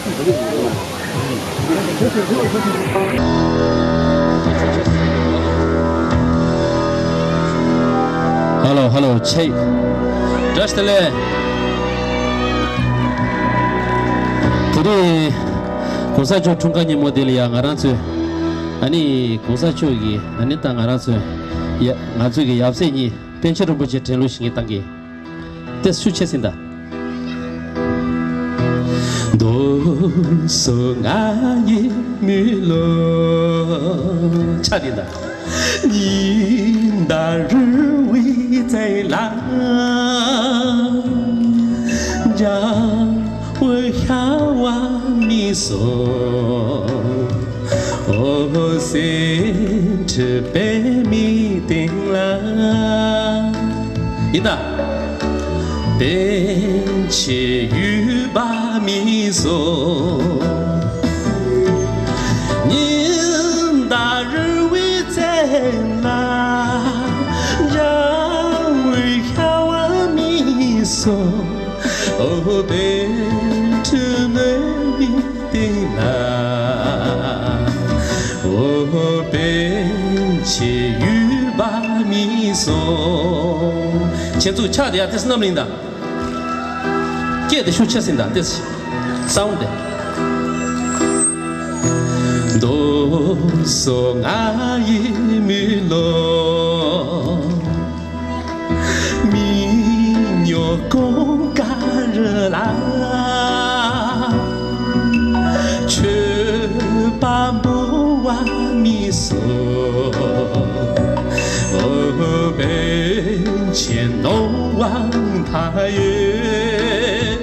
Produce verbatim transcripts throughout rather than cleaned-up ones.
ཧ་ལོ། ཧ་ལོ། ཆེ། བཀྲ་ཤིས་བདེ་ལེགས། དེ་རིང་གོང་ས་མཆོག་འཁྲུངས་སྐར་ཉིན་མོ་འདི་ལ་ཡ་ང་རང་ཚོས། ཨ་ནི་གོང་ས་མཆོག་གིས་ཨ་ནི་ད་ང་རང་ཚོས་ཡ་ང་ཚོས་ཀྱི་ཡབ་སྲས་གཉིས་པཎ་ཆེན་རིན་པོ་ཆེ་དྲན་གླུ་ཞིག་བཏང་གི། དེ་ཤུགས་ཆེ་ཟིན་ད། རྡོ་སོ་ང་ཡི་མི་ལོ། ཆ་དེ་ད། ཉི་ཟླ་རེ་བའི་རྩེ་ལ། འཇའ་འོད་ཤར་བ་མི་བཟོད། འོ་སེམས་འཁྲུལ་པའི་མིག་སྟེང་ལ། ཡིན་ད། པཎ་ཆེན་ཡུལ་པ་མི་བཟོད། ཉི་ཟླ་རེ་བའི་རྩེ་ལ། འཇའ་འོད་ཤར་བ་མི་བཟོད། འོ་པཎ་ཆེན་ཡུལ་པ་མི་སྟེང་ན། འོ་པཎ་ཆེན་ཡུལ་པ་མི་བཟོད། ཁྱེད་ཚོ་ཕྱག་དེ་ཡར་ཏོག་ཙམ་བསྣམས་ལེན་དང་། སྐད་དེ་ཤུགས་ཆེ་ཟིན་དང་ཏོག་ཙམ། སའུན་ཌི་དེ། རྡོ་སོ་ང་ཡི་མི་ལོ། མི་ཉོ་གོང་ཀ་རུ་ལ། མཆོད་པ་འབུལ་བ་མི་བཟོད། འོ་པཎ་ཆེན་ནོར་བ་མཐའ་ཡས།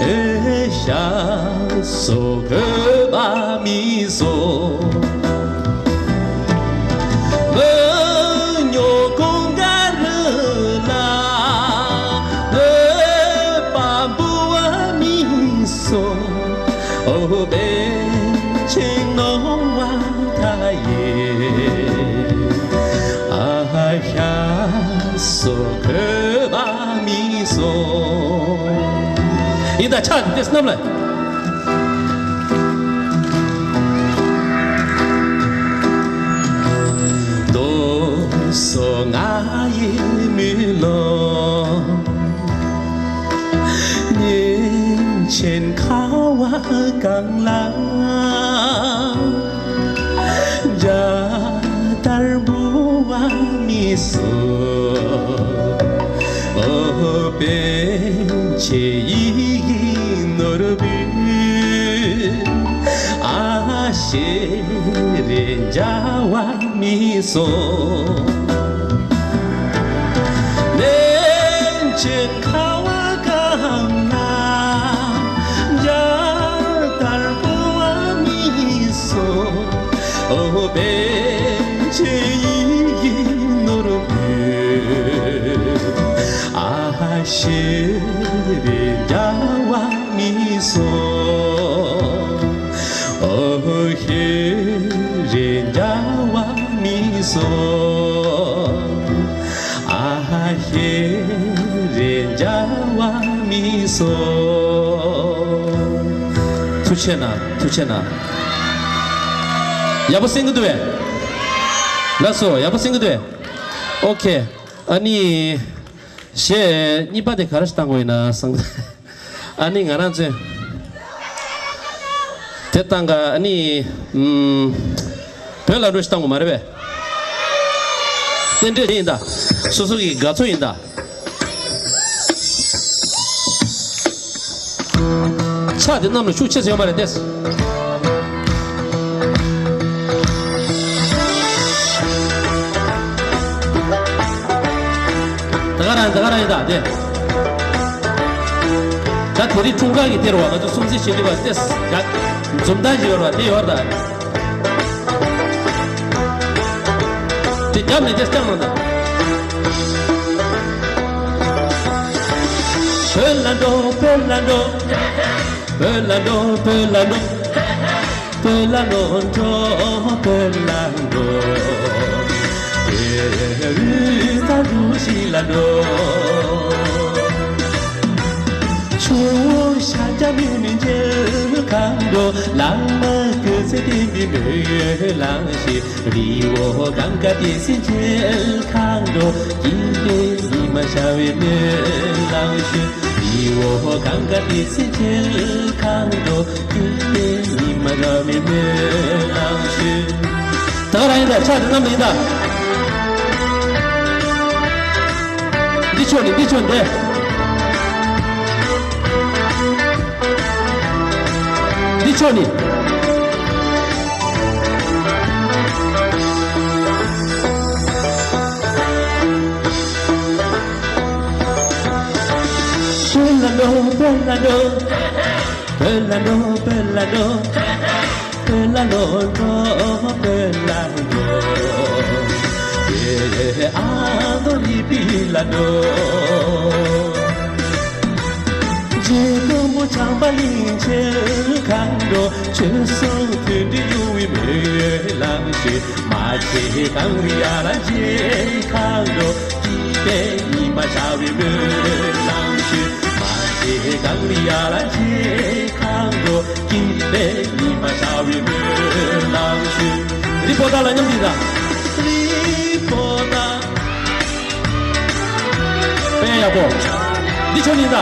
ཨེ་ཤ་སོ་གོས་པ་མི་བཟོད། མི་ཉོ་གོང་ཀ་རུ་ལ། མཆོད་པ་འབུལ་བ་མི་བཟོད། འོ་པཎ་ཆེན་ནོར་བ་མཐའ་ཡས། ཨ་ཤ་སོ་གོས་པ་མི་བཟོད། ཡིན་ད། ཕྱག་དེ་བསྣམས་ལ། རྡོ་སོ་ང་ཡི་མི་ལོ། གཉན་ཆེན་ཁ་བ་གངས་ལ། འཇའ་ལྟར་འབུལ་བ་མི་བཟོད། འོ་པཎ་ཆེན་ཡིད་བཞིན་ནོར་བུ། ཨ་ཤེ་རེ་འཇའ་བ་མི་བཟོད། གཉན་ཆེན་ཁ་བ་གངས་ལ། འཇའ་ལྟར་འབུལ་བ་མི་བཟོད། འོ་པཎ་ཆེན་ཡིད་བཞིན་ནོར་བུ། ཨ་ཤེ་རེ་འཇའ་བ་མི་བཟོད། འོ་ཤེ་རེ་འཇའ་བ་མི་བཟོད། ཨ་ཤེ་རེ་འཇའ་བ་མི་བཟོད། ཐུགས་རྗེ་གནང་། ཐུགས་རྗེ་གནང་། ཡག་པོ་གསན་གྱི་འདུག་པས། ལགས་སོ། ཡག་པོ་གསན་གྱི་འདུག་པས། ཨོ་ཁེ། ཨ་ནི། གཞས་གཉིས་པ་དེ་ག་རེ་ཞིག་བཏང་དགོས་ཡིན་ན་བསམ། ཨ་ནི་ང་རང་ཚོས་དེ་བཏང་ག། ཨ་ནི་ཨམ། བོད་ལ་འགྲོ་ཞིག་བཏང་དགོས་མ་རེད་པས། རྟེན་འབྲེལ་དེ་ཡིན་ད། སོ་སོ་གི་དགའ་ཚོར་ཡིན་ད། ཕྱག་དེ་གནམ་ལ་ཤུགས་ཆེ་ཟེར་ཡོད་མ་རེད་ཏེ། ད་ག་རང་ད་ག་རང་ཡིན་ད་དེ། ད་དེ་རིང་འཁྲུངས་སྐར་གྱི་དེ་རུ་བ་ང་ཚོ་སྲུང་བརྩི་བྱེད་ཀྱི་བ་ཏེ། ཡ། འཛུམ་མདངས་ཤིག་ཡོད་ར་དེ་ཡོད་ར་ད། དེ་རྒྱབ་ནས་དེ་སྐྱང་ལ་ན། བོད་ལ་འགྲོ། བོད་ལ་འགྲོ། བོད་ལ་འགྲོ། བོད་ལ་འགྲོ། བོད་ལ་འགྲོ། བོད་ལ་འགྲོ། བོད་ས་འགྲོ་ཞིག་ལ་འགྲོ། ཆུ་བོ་ཤར་རྒྱག་མི་མི་འཇལ། བླ་མ་སྐུ་ཚེ་བརྟན་པའི་སྨོན་ལམ་ཞུ། རི་བོ་གངས་དཀར་བསྟན་སྲིད་འཆང་ཁང་དུ། སྐྱིད་པའི་ཉི་མ་ཤར་བའི་སྨོན་ལམ་ཞུ། རི་བོ་གངས་དཀར་བསྟན་སྲིད་འཆང་ཁང་དུ། སྐྱིད་པའི་ཉི་མ་ཤར་བའི་སྨོན་ལམ་ཞུ། ད་ག་རང་ཡིན་ད། ཕྱག་དེ་ནམ་ཡིན་ད། འདི་ཕྱོགས་ནས། འདི་ཕྱོགས་འདི། འདི་ཕྱོགས་ནས། བོད་ལ་འགྲོ། བོད་ལ་འགྲོ། བོད་ལ་འགྲོ། བོད་ལ་འགྲོ། བོད་ལ་ལོག་འགྲོ། བོད་ལ་འགྲོ། བོད་ཨ་མདོ་རི་པི་ལ་འགྲོ། རྗེ་མགོན་པོ་བྱམས་པ་གླིང་ཆེན་ཁང་དུ། ཆོས་སྲུང་མཐུན་སྒྲིལ་ཡོང་བའི་སྨོན་ལམ་ཞུ། རྨ་ཆེན་གངས་རི་ཡ་ལ་རྗེ་ཁང་དུ། སྐྱིད་པའི་ཉི་མ་ཤར་བའི་སྨོན་ལམ་ཞུ། རྨ་ཆེན་གངས་རི་ཡ་ལ་རྗེ་ཁང་དུ། སྐྱིད་པའི་ཉི་མ་ཤར་བའི་སྨོན་ལམ་ཞུ། རི་པོ་ཏ་ལ་མཉམ་འདི་དང་། རི་པོ་ཏ། དཔེ་ཡག་པོ། འདི་ཆོ་ནི་ད།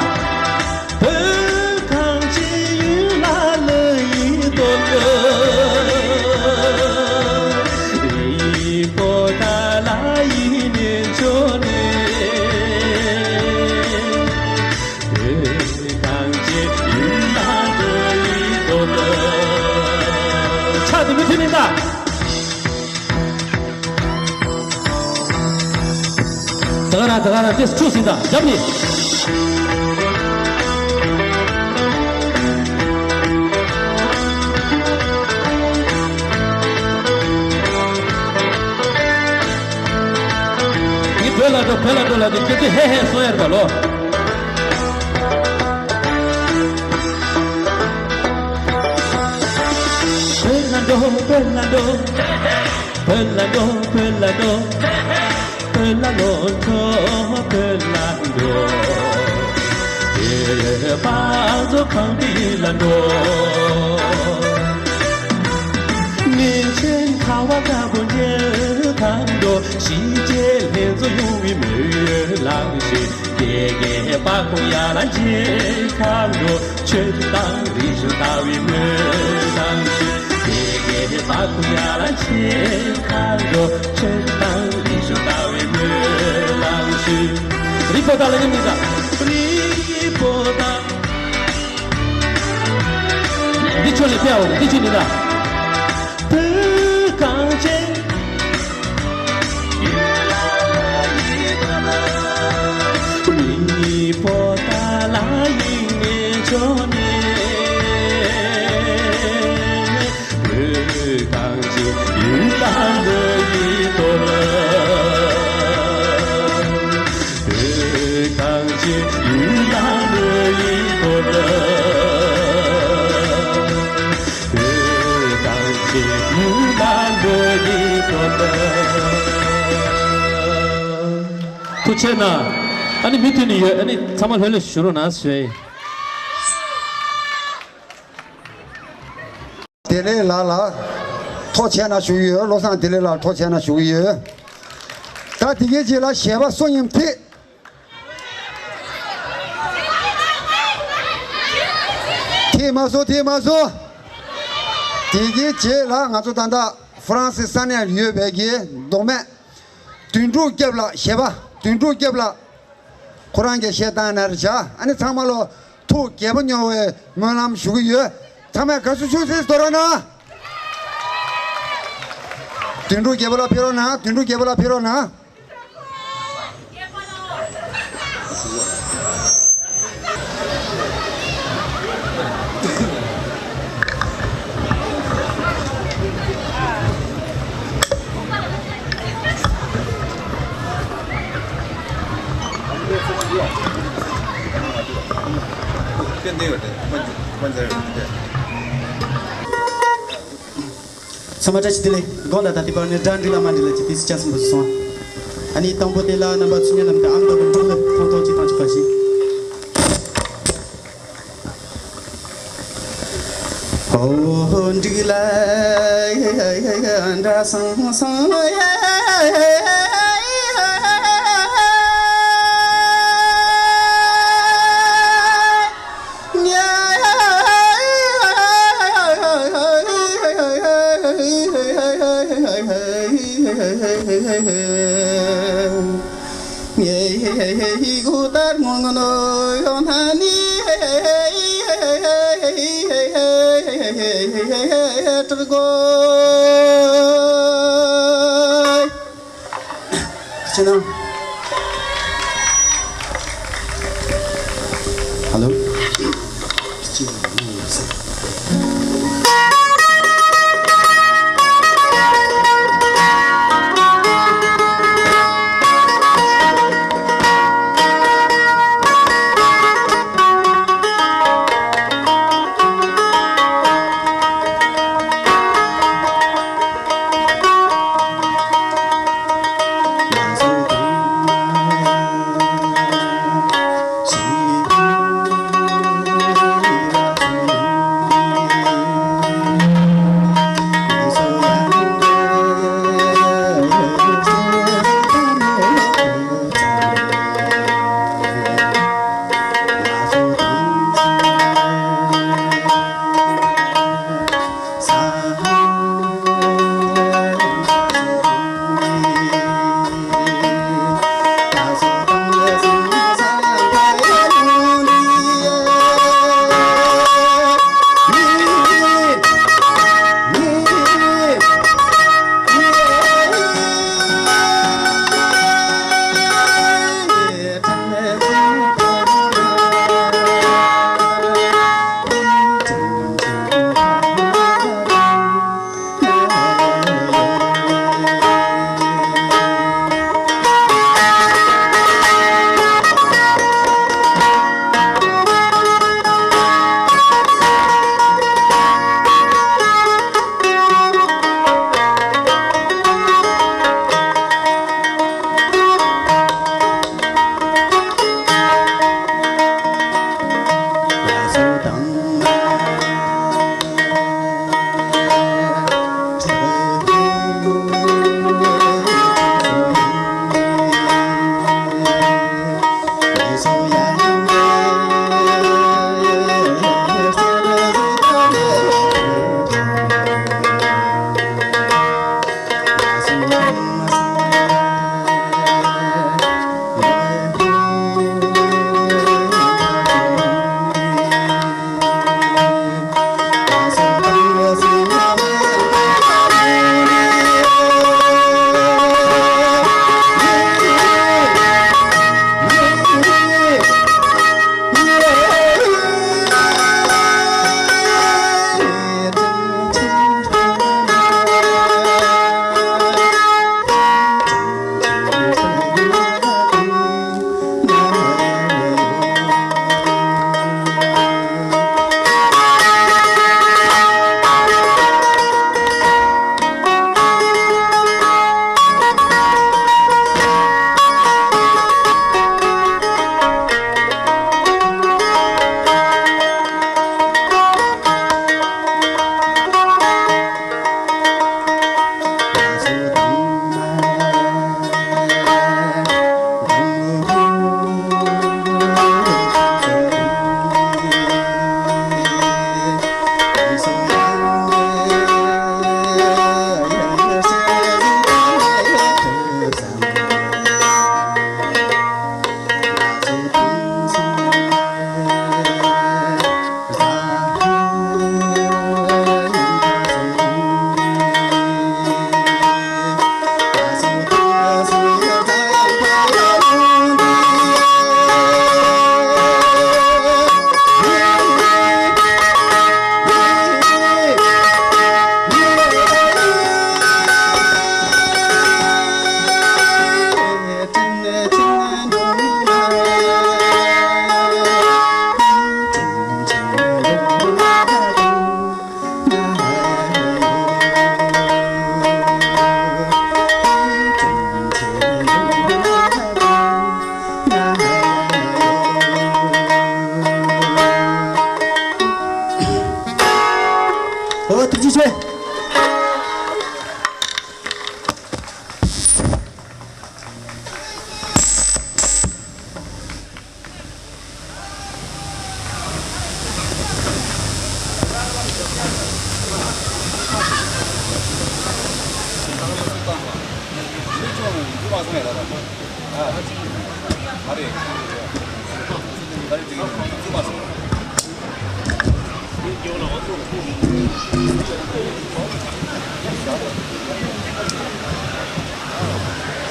བོད་གངས་ཅན་ཡུལ་ལ་ལོ་ཡི་དོ་ལོ། རི་པོ་ཏ་ལ་ཡི་ནི་ཆོ་ནི། བོད་གངས་ཅན་ཡུལ་ལ་ལོ་ཡི་དོ་ལོ། ཕྱག་དེ་མི་མཐུན་མིན་ད། ད་ག་རང་། ད་ག་རང་། དེ་ཚུགས་ཟིན་ད། རྒྱབ་ནི། ངས་བོད་ལ་འགྲོ། བོད་ལ་འགྲོ་ལ་དེ་ཁྱེད་ཚོས་ཧེ་ཧེ་གསུང་ཡར་བ་ལོ། བོད་ལ་འགྲོ། བོད་ལ་འགྲོ། བོད་ལ་འགྲོ། བོད་ལ་འགྲོ། བོད་ལ་ལོག་འགྲོ། བོད་ལ་འགྲོ། བོད་པ་ཚོ་གངས་རི་ལ་འགྲོ། མི་ཆེན་ཁ་བ་དཀར་པོ་རྗེ་ཁང་དུ། གཞིས་བྱེས་ལྷན་ཚོགས་ཡོང་བའི་སྨོན་ལམ་ཞུ། དགེ་རྒན་དཔའ་ཁོང་ཡ་ལ་རྗེ་ཁང་དུ། ཆོས་དང་རིག་གཞུང་དར་བའི་སྨོན་ལམ་ཞུ། དགེ་རྒན་དཔའ་ཁོང་ཡ་ལ་རྗེ་ཁང་དུ། ཆོས་དང་རིག་གཞུང་དར་བའི་སྨོན་ལམ་ཞུ། རི་པོ་ཏ་ལ་མཉམ་འདི་དང་། རི་པོ་ཏ། འདི་ཆོ་ནི་ཕེའོ། འདི་ཆོ་ནི་ད། བོད་གངས་ཅན། རི་པོ་ཏ་ལ་ཡི་ནི་ཆོ་ནི། བོད་གངས་ཅན་ཡུལ་ལ་ལོ་ཡི་དོ་ལོ། བོད་གངས་ཅན་ཡུལ་ལ་ལོ་ཡི་དོ་ལོ། བོད་གངས་ཅན་ཡུལ་ལ་ལོ་ཡི་དོ་ལོ། ཐུགས་རྗེ་གནང་། ཨ་ནི་མུ་མཐུད་ནས་ཡོད། ཨ་ནི་ཚང་མ་ལྷོད་ལྷོད་ཞུ་རོགས་གནང་ཞུ་ཡ་ཡིན། བདེ་ལེགས་ལགས་ལ་ཐུགས་རྗེ་གནང་ཞུ་གི་ཡོད། བློ་བཟང་བདེ་ལེགས་ལགས་ལ་ཐུགས་རྗེ་གནང་ཞུ་གི་ཡོད། ད་དེ་གའི་རྗེས་ལ་གཞས་པ་སུ་ཡིན་ཐེ། ཐེ་མ་སོང་། ཐེ་མ་སོང་། དེ་གའི་རྗེས་ལ་ང་ཚོ་ད་ལྟ་ཧྥ་རན་སི་ས་གནས་ཡོད་པའི་གི་མདོ་སྨད་དོན་གྲུབ་སྐྱབས་ལགས། གཞས་པ་དོན་གྲུབ་སྐྱབས་ལགས། ཁོ་རང་གིས་གཞས་བཏང་ན་རེ་བྱ། ཨ་ནི་ཚང་མ་ལོ་ཐུགས་དགྱེས་པོ་མྱོང་བའི་སྨོན་ལམ་ཞུ་གི་ཡོད། ཚང་མས་དགའ་བསུ་ཆུ་སྲིད་དོ་ར་ན། དོན་གྲུབ་རྒྱལ་པོ་ལ་ཕེབས་རོགས་གནང་། དོན་གྲུབ་རྒྱལ་པོ་ལ་ཕེབས་རོགས་གནང་། ཚང་མ་བཀྲ་ཤིས་བདེ་ལེགས། དགོང་དག་ད་ལྟའི་བར་ནས་སྒྲ་འགྲིག་ལ་མ་འགྲིག་ལ་ཅིག་དུས་སུ་ཆ་ཚང་པོ་ཞིག་སོང་། ཨ་ནི་དང་པོ་དེ་ལ་རྣམ་པ་ཚོ་ཉན་ལམ་དུ་ཨ་མདོ་གི་འབྲོག་གླུ་ཐུང་ཐུང་ཅིག་བཏང་ཆོག་པ་ཞིག། འོ་འགྲིག་ལ་འདྲ་སང་སང་། Hello.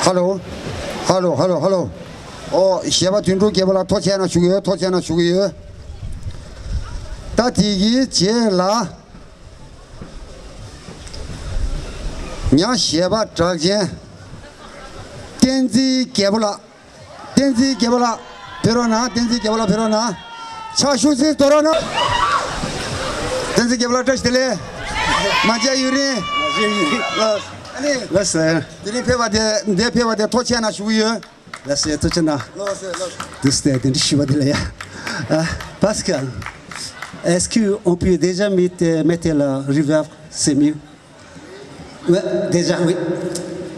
ཧ་ལོ། ཧ་ལོ། ཧ་ལོ། ཧ་ལོ། ཨོ། གཞས་པ་དོན་གྲུབ་རྒྱལ་པོ་ལགས་ཐུགས་རྗེ་གནང་ཞུ་གི་ཡོད། ཐུགས་རྗེ་གནང་ཞུ་གི་ཡོད། ད་དེ་གི་རྗེས་ལ། ཉ་གཞས་པ་གྲགས་ཅན། བསྟན་འཛིན་རྒྱལ་པོ་ལགས། བསྟན་འཛིན་རྒྱལ་པོ་ལགས། ཕེབས་རོགས་གནང་། བསྟན་འཛིན་རྒྱལ་པོ་ལགས་ཕེབས་རོགས་གནང་། ཕྱག་ཤུགས་ཆེ་དོ་རོགས་གནང་། བསྟན་འཛིན་རྒྱལ་པོ་ལགས་བཀྲ་ཤིས་བདེ་ལེགས། མ་མཇལ་ཡུན་རིང་། ལགས་སོ། དེ་རིང་ཕེབས་པ་དེ། འདིར་ཕེབས་པ་དེ་ཐུགས་རྗེ་གནང་ཞུ་གི་ཡོད། ལགས་སོ། ཐུགས་རྗེ་གནང་། ལགས་སོ། ལགས་སོ། དུས་དེ་དེ་འདྲ་ཞུ་བ་དེ་ལ་ཡ། ཨ། Pascal, est-ce que on peut déjà mettre, mettre la reverb, c'est mieux? Oui, déjà, oui.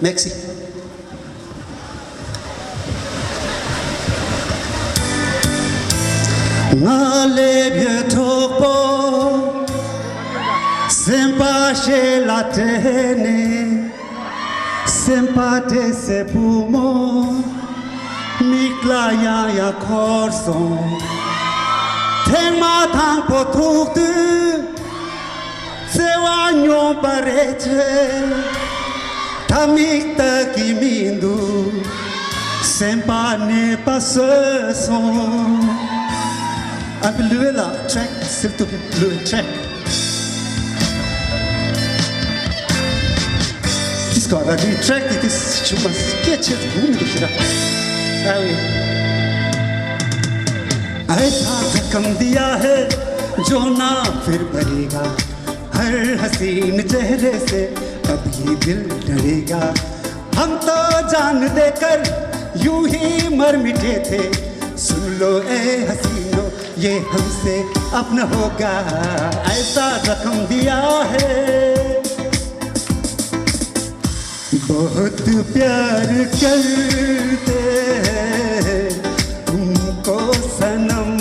Merci. ང་ལས་བྱེད་གྲོགས་པོ། སེམས་པ་ཞེ་ལ་དྲན་ནས། སེམས་པ་དྲན་སའི་བུ་མོ། མིག་ལ་ཡང་ཡང་འཁོར་སོང་། ཐེངས་མ་དང་པོ་ཐུག་དུས། བརྩེ་བ་སྙོམས་པ་རེད་ཅེས། ད་མིག་ལྟ་གི་མི་འདུག་སེམས་པ་ནད་པ་བཟོས་སོང་། Un peu plus haut la, track, s'il te plaît, le track. Disco, la du track, it is, je pense, que c'est bon, je sais pas. Ah oui. ऐसा जख्म दिया है, जो ना फिर भरेगा। हर हसीन चेहरे से अभी दिल डरेगा। हम तो जान देकर यूं ही मर मिटे थे। सुन लो ए हसीनो, ये हमसे अब न होगा। ऐसा जख्म दिया है। बहुत प्यार करते हैं तुमको सनम।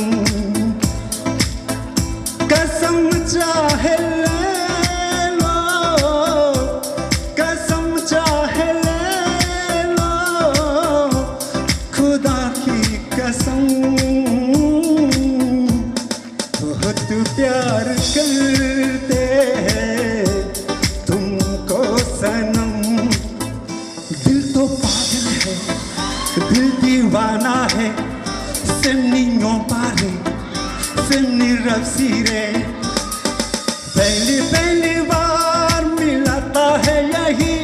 कसम चाहे ले लो, कसम चाहे ले लो, खुदा की कसम। बहुत प्यार करते हैं तुमको सनम। दिल तो पागल है, दिल दीवाना है। Seni nyompare, seni rapsire। पहली पहली बार मिलाता है यही,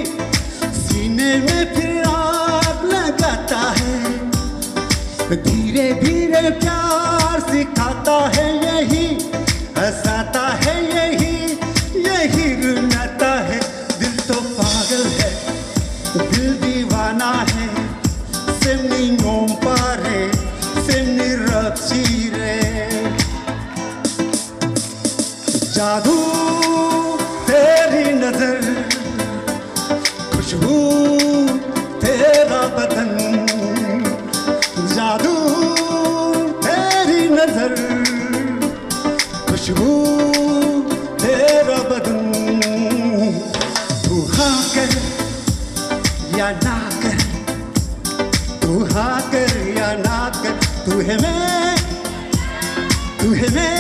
सीने में फिर आग लगाता है। धीरे धीरे प्यार सिखाता है यही, हंसाता है यही, यही रुलाता है। दिल तो पागल है, दिल दीवाना है। Seni nyompare, seni rapsire। जादू तेरी नजर, खुशबू तेरा बदन। जादू तेरी नजर, खुशबू तेरा बदन। तू हाँ कर या ना कर, तू हाँ कर या ना कर, तू है मैं, तू है मैं।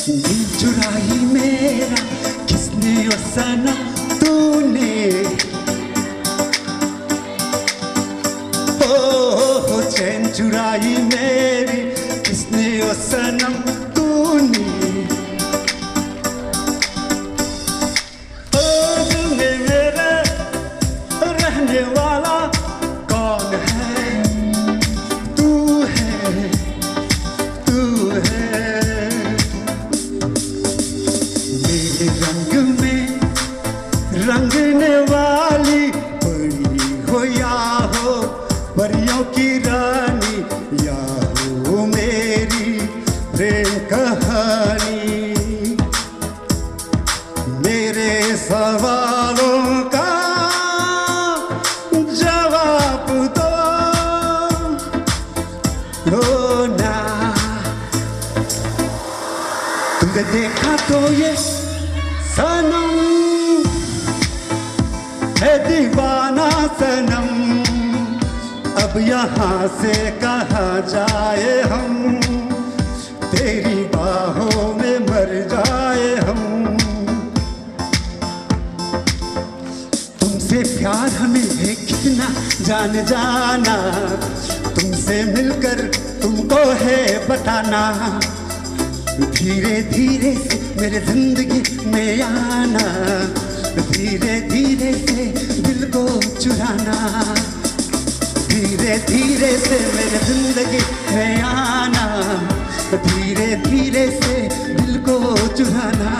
दिल चुराई मेरा किसने ओ सनम तूने। ओ, ओ, ओ, चैन चुराई मेरी किसने ओ सनम तूने। ओ दिल में मेरे रहने वाला कौन है? तू है, तू है। मेरे रंग में रंगने वाली परी हो या हो परियों की रानी, या हो मेरी प्रेम कहानी। मेरे साथ सवालों का जवाब दो, दो ना। तुझे देखा तो ये सनम, है दीवाना सनम, अब यहाँ से कहाँ जाए हम, तेरी बाहों में मर जाए हम। तुमसे प्यार हमें है कितना, जान जाना, तुमसे मिलकर तुमको है बताना। धीरे धीरे से मेरे जिंदगी में आना, धीरे धीरे से दिल को चुराना, धीरे धीरे से मेरे जिंदगी में आना, धीरे धीरे से दिल को चुराना।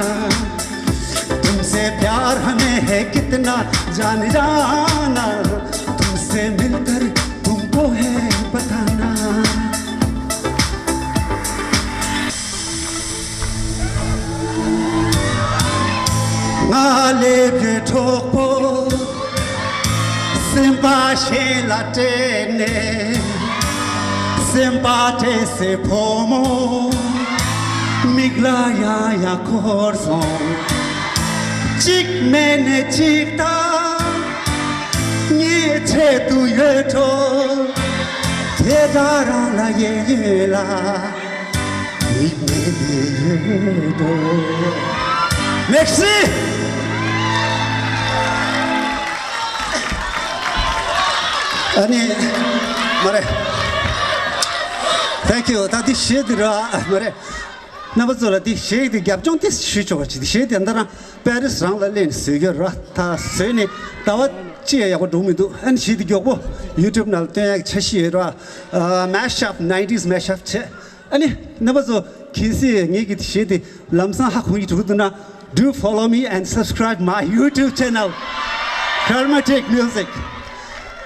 तुमसे प्यार हमें है कितना, जान जाना, तुमसे मिलकर तुमको है बताना। Ngale bye thokpo, simpa shela tene, simpa te se pomo, migla ya ya korson, chik mene chik ta, nye che tu ye to, te da ra la ye ye la. Merci. ཨ་ནི། མ་རེད། Thank you. ད་འདི་གཞས་འདི་ར་མ་རེད། རྣམ་པ་ཚོ་ལ་འདི་གཞས་འདི་རྒྱབ་ལྗོངས་འདི་ཞུས་ཆོག་པ་ཅིག་འདི་གཞས་འདི་འདི་རང་པེ་རིས་རང་ལ་སླེབས་ནས་བཟོས་ཡོད་ར། ད་བཟོས་ནས་ཟླ་བ་གཅིག་ཡང་ཡག་པོ་འགྲོ་མི་འདུག་ཨ་ནི་གཞས་འདི་མགྱོགས་པོ་YouTube་ནང་ལ་སྟོན་ཡག་འཆར་གཞི་ཡོད་ར། Mash up, nineties mash up བྱས། ཨ་ནི་རྣམ་པ་ཚོ་གལ་སྲིད་ངེད་ཀྱི་གཞས་དེ་ལམ་སང་ཧ་གོ་གི་འགྲོ་གི་འདུག་ན། Do follow me and subscribe my YouTube channel, Karmatic Music.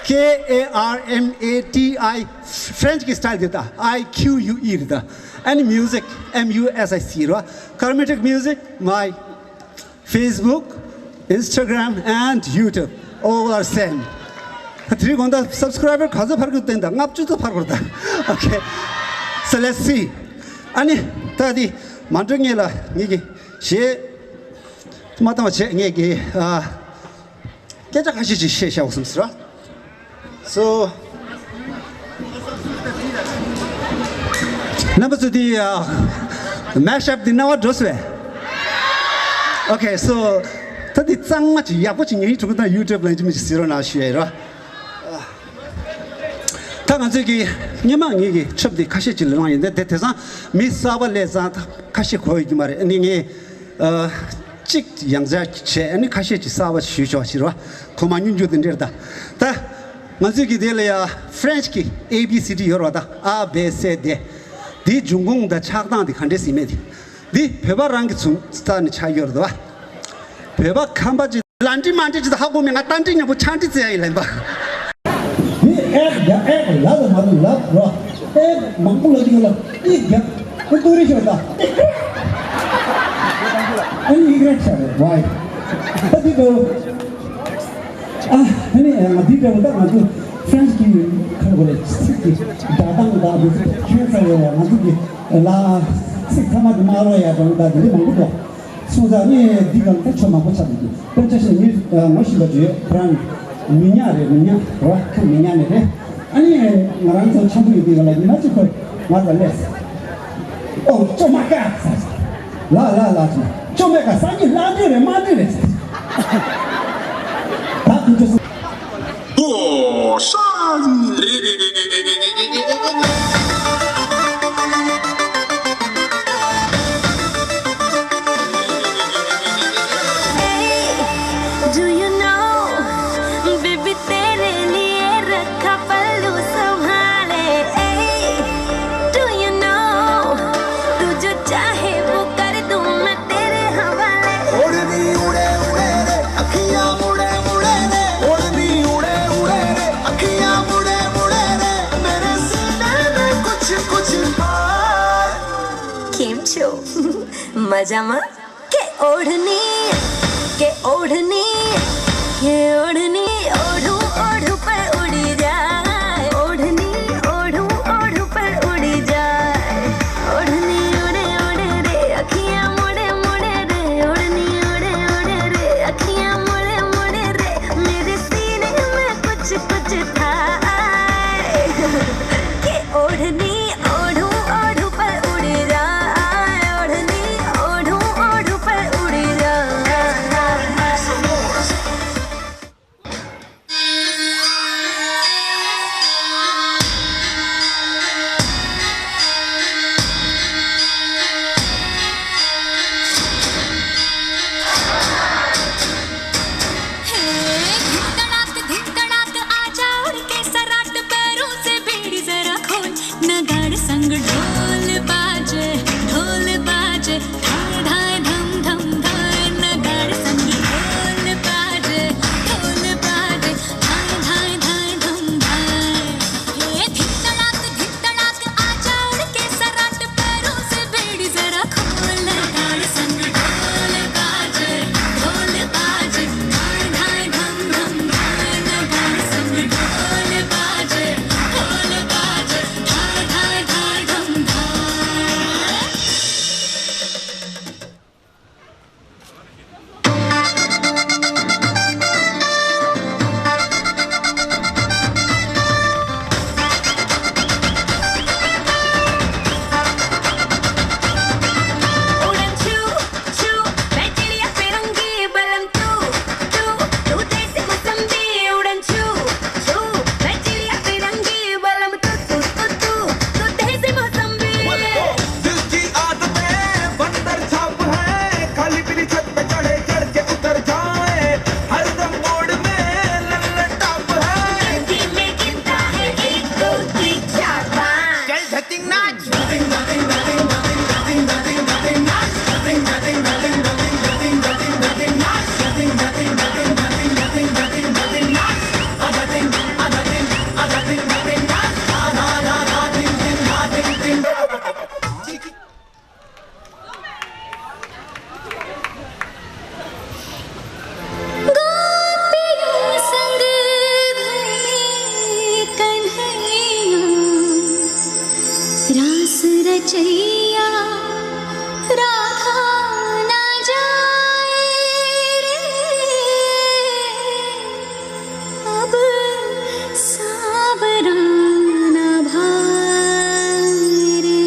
K A R M A T I, French གི་style དེ་ད། I Q U E རེད་ད། And music, M U S I C རེད་བ། Karmatic Music, my Facebook, Instagram and YouTube, all are same. དེ་རིང་དགོང་དག་subscriber ག་ཚོད་འཕར་དགོས་བསྟན་དང་ལྔ་བཅུ་ཚོད་འཕར་དགོས་ད། Okay. So let's see. ཨ་ནི་ད་དེ་མ་འགྲོ་ངེས་ལ་ངེད་ཀྱི་གཞས་མ་བཏང་བ་བྱས་ངེད་ཀྱི་ཨ། སྐད་ཆ་ཁ་ཤས་ཅིག་བཤད་བཞག་བསམ་ཟེར་བ། So རྣམ་པ་ཚོ་འདི་ཨ། Mash up འདི་རྣ་བར་འགྲོ་སོང་བས། Okay, so ད་འདི་གཙང་མ་ཅིག་ཡག་པོ་ཅིག་ཉན་ཡིན་འགྲོ་གི་ད་YouTube ལ་ཡིན་ཅི་མིན་ཅི་ཟེར་རོགས་གནང་ཞུ་ཡ་ཡིན་རོ། ད་ང་ཚོས་ཀྱི་སྔོན་མ་ངེད་ཀྱི་ཆབ་འདི་ཁ་ཤས་ཅིག་ལ་བླངས་ཡིན། དེ་དེ་དེང་སང་མི་གསར་པ་སླེབས་ཙང་ད་ཁ་ཤས་གོ་ཡོད་ཀྱི་མ་རེད། ཨ་ནི་ངས་ཨ། གཅིག་ཡང་བསྐྱར་བྱས། ཨ་ནི་ཁ་ཤས་ཅིག་གསར་པ་ཞུས་ཆོག་ཞེས་རོ། ཁོ་མ་ཉུང་རྒྱུ་དེ་འདྲེར་ད། ད་ང་ཚོས་ཀྱི་དེ་ལ་ཡ་French གི A B C D ཡོད་རོ། ད་A B C D དེ་འབྱུང་ཁུངས་དང་ཆགས་སྟངས་དེ་ག་འདྲས་ཟིན་མེད་དེ། འདི་བོད་པ་རང་གི་ཚུན་རྩ་ནས་ཆགས་ཡོད་རེད་དོ། བོད་པ་ཁམས་པ་ཅིག་ལ་འདྲི་མ་འདྲི་ཅིག་ད་ཧ་གོ་མེད། ང་ལྟ་འདྲི་མཉམ་པོ་ཆ་འདྲི་བཙལ་ཡ་ཡིན་ལན་པ། འདི་ཨེབ་རྒྱ་ཨེབ་ལ་ལ་མ་ལ་ལ་རོ། ཨེབ་མང་པོ་ལ་འདི་ལ་ཨི་རྒྱ་ཨི་ཏུ་རི་ཤོ་ད་ཨི་ཀྲ་ཨ་ནི་ཨི་ཀྲ་ཆ་རེད་བའི། ད་འདི་དོ། ཨ་ཨ་ནི་ང་འདི་འདྲ་བོ་ད་ང་ཚོ་French གི་ཁ་གོ་རེད། ཚིག་གི་སྒྲ་གདངས་དང་འདི་ཚོ་ཁྱོད་ཚ་ཡོད་ལ་ང་ཚོ་གི་ལ་ཚིག་ཚང་མ་དེ་མ་རོ་ཡ་དང་ད་འདི་མང་པོ་འདུག་སོང་ཙང་ནི་འདི་གང་ཐད་ཆོ་མང་པོ་ཆགས་འདུག་དཔེར་ཆ་བཞག་ནི་ངོ་ཤེས་པ་བརྗོད་རང་མི་ཉག་རེད། མི་ཉག་རོ་ཁ་མི་ཉག་ནི་རེད། ཨ་ནི་ང་རང་ཚོ་ཆགས་འདུག་ཡོད་དུས་ལ་ཉི་མ་གཅིག་ཁོས་ང་ལ་སླེབས། ཨོ་ཅོ་མ་ཀ་ལ་ལ་ལ་ཅོ་ཅོ་མེ་ཀ་སང་ཉིན་ལ་འདྲི་རེད་མ་འདྲི་རེད། ད་དུ་ཅོ་སོང་། Do you know, baby, तेरे लिए रखा पल्लू संभाले। Do you know, तू जो चाहे वो कर दूं मैं तेरे हवाले। ओढ़नी उड़े उड़े रे, अखियां मुड़े मुड़े रे। ओढ़नी उड़े उड़े रे, अखियां मुड़े मुड़े रे। मेरे सीने में कुछ कुछ है। કેમ છો? મજામાં? કે ઓઢની, કે ओढ़नी, ये ओढ़नी ओढ़ूं, ओढ़ूं पर उड़ी जाए। ओढ़नी ओढ़ूं, ओढ़ूं पर उड़ी जाए। ओढ़नी उड़े उड़े रे, अखियां मुड़े मुड़े रे। ओढ़नी उड़े उड़े रे, अखियां मुड़े मुड़े रे। मेरे सीने में कुछ कुछ था। ये ओढ़नी ओढ़ूं, ओढ़ूं पर उड़ी जाए। ओढ़नी ओढ़ूं, ओढ़ूं पर उड़ी जाए। हे, धिन तड़ाक, धिन तड़ाक, आजा उड़ के सराट, पैरों से बेड़ी जरा खोल। नगाड़ संग ढोल बाजे, ढोल बाजे, धाय धाय धम धम धाय। नगाड़ संग ढोल बाजे, ढोल बाजे, धाय धाय धाय धम धाय। ये धिन तड़ाक, धिन तड़ाक, आजा उड़ के सराट, पैरों से बेड़ी जरा खोल। नगाड़ संग ढोल बाजे, ढोल बाजे, धाय धाय धम धम धाय। नगाड़ संग ढोल बाजे, ढोल बाजे, धाय धाय धाय धम धाय। उड़न छू, छू, मैं चिड़िया फिरंगी बलम तू, तू, तू देसी मौसमी। उड़न छू, छू, मैं चिड़िया फिरंगी बलम तू, तू, तू, तू, तू देसी मौसमी। दिल की आदतें बंदर छाप है, खाली पीली छत पे चढ़े, चढ़ के उतर जाए, हरदम मोड़ में लल्लटाप है। धरती में गिनता है एक, दो, तीन, चार, पाँच। चल धतिंग नाच। गोपियों संग घूमे कन्हैया, रास रचैया राधा ना जाए रे। अब सावरा ना भाए रे।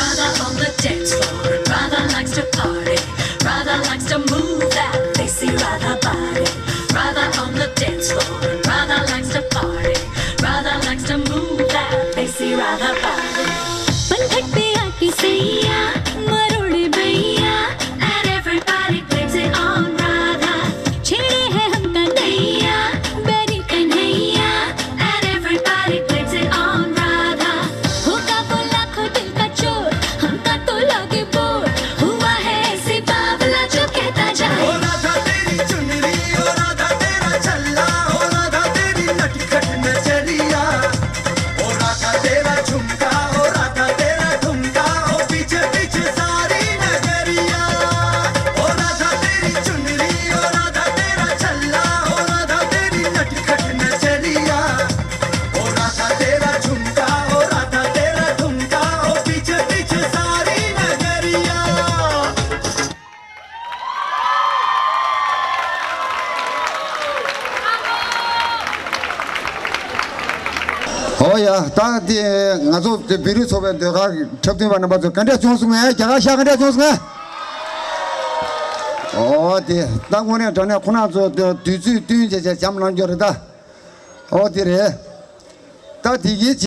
Radha on the dance floor, Radha likes to party. Radha likes to move that desi Radha body. Radha on the dance floor, Radha likes to party. Radha likes to move that desi Radha body. पनघट पे आके सैया मरोड़े भैया, and everybody blames it on Radha. छेड़े है हमका नैया, बैरी Kanhaiya, and everybody blames it on Radha. होगा वो लाखों दिल का चोर, हमका तो लगे बोर। हुआ है ऐसे बावला जो कहता जाए। ओ राधा तेरी चुनरी, ओ राधा तेरा छल्ला, ओ राधा तेरी नटखट नजरिया। ओ राधा तेरा झुमका, ओ राधा तेरा ठुमका, ओ पीछे पीछे सारी नगरिया। ओ राधा तेरी चुनरी, ओ राधा तेरा छल्ला, ओ राधा तेरी नटखट नजरिया। ओ राधा तेरा झुमका, ओ राधा तेरा ठुमका, ओ पीछे पीछे सारी नगरिया। ཨོ་ཡ། ད་དེ་ང་ཚོ་དེ་བོད་རིགས་ཚོགས་པའི་ཟློས་གར་འཁྲབ་སྟོན་པ་རྣམ་པ་ཚོ་ག་འདྲ་བྱུང་སོང་ངས། རྒྱ་གར་ཤ་ག་འདྲ་བྱུང་སོང་ངས། ཨོ་དེ་ད་དངོས་གནས་དྲང་གནས་ཁོ་རང་ཚོ་དེ་དུས་ཚོད་བསྟུན་བྱས་བྱས་འཇམ་ལངས་རྒྱུ་རེད་ད། ཨོ་དེ་རེད། ད་དེ་གའི་